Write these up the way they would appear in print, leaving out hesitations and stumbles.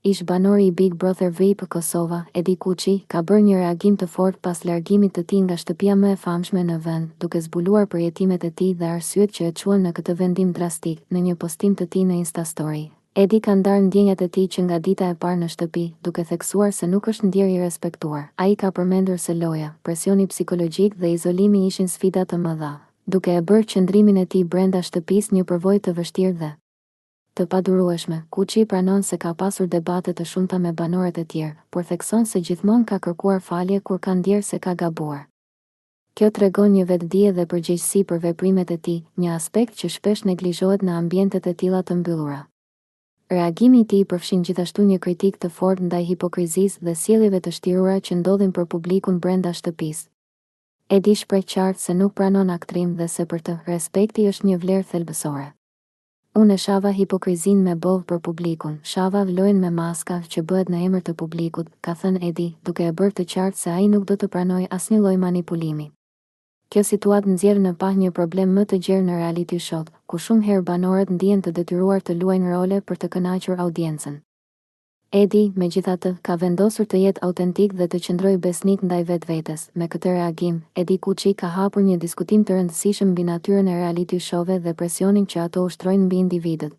Ish-banori i Big Brother VIP Kosova, Edi Kuçi, ka bërë një reagim të fortë pas largimit të tij nga shtëpia më e famshme në vend, duke zbuluar përjetimet e tij dhe arsyet që e çuan në këtë vendim drastik, në një postim të tij në Instastory. Edi ka ndarë ndjenjat e tij që nga dita e parë në shtëpi, duke theksuar se nuk është ndjerë i respektuar. Ai ka përmendur se loja, presioni psikologjik dhe izolimi ishin sfida të mëdha, duke e bërë qëndrimin e tij brenda shtëpisë një përvojë të vështirë dhe të padurueshme, Kuçi pranon se ka pasur debate të shumta me banorët e tjerë, por thekson se gjithmonë ka kërkuar falje kur ka ndjerë se ka gabuar. Kjo tregon një vetëdije dhe përgjegjësi për veprimet e tij, një aspekt që shpesh neglizhohet në ambientet e tilla të mbyllura. Reagimi i tij përfshin gjithashtu një kritikë të fortë ndaj hipokrizisë dhe sjelljeve të shtirura që ndodhin për publikun brenda shtëpisë. Edi shpreh qartë se nuk pranon aktrim dhe se për të, respekti është një vlerë thelbësore. Unë e shava hipokrizinë me bovë për publikun, shava lojën me maska që bëhet në emër të publikut, ka thënë Edi, duke e bërë të qartë se ai nuk do të pranojë asnjë lloj manipulimi. Kjo situatë nxjerr në pah një problem më të gjerë në reality show, ku shumë herë banorët ndihen të detyruar të luajnë role për të kënaqur audiencën. Edi, megjithatë, ka vendosur të jetë autentik dhe të qëndrojë besnik ndaj vetvetes. Me këtë reagim, Edi Kuçi ka hapur një diskutim të rëndësishëm mbi natyrën e reality show-ve dhe presionin që ato ushtrojnë mbi individët.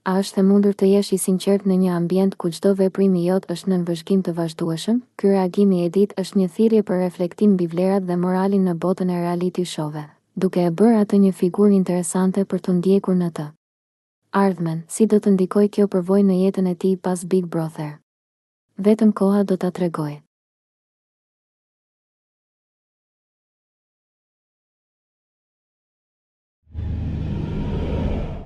A është e mundur të jesh i sinqertë në një ambient ku çdo veprim i jot është nën vëzhgim të vazhdueshëm? Ky reagim i Edit është një thirrje për reflektim mbi vlerat dhe moralin në botën e reality show-ve, duke e bërë atë një figurë interesante për t'u ndjekur në të ardhmen, si do të ndikojë kjo përvojë në jetën e tij pas Big Brother? Vetëm koha do ta tregojë.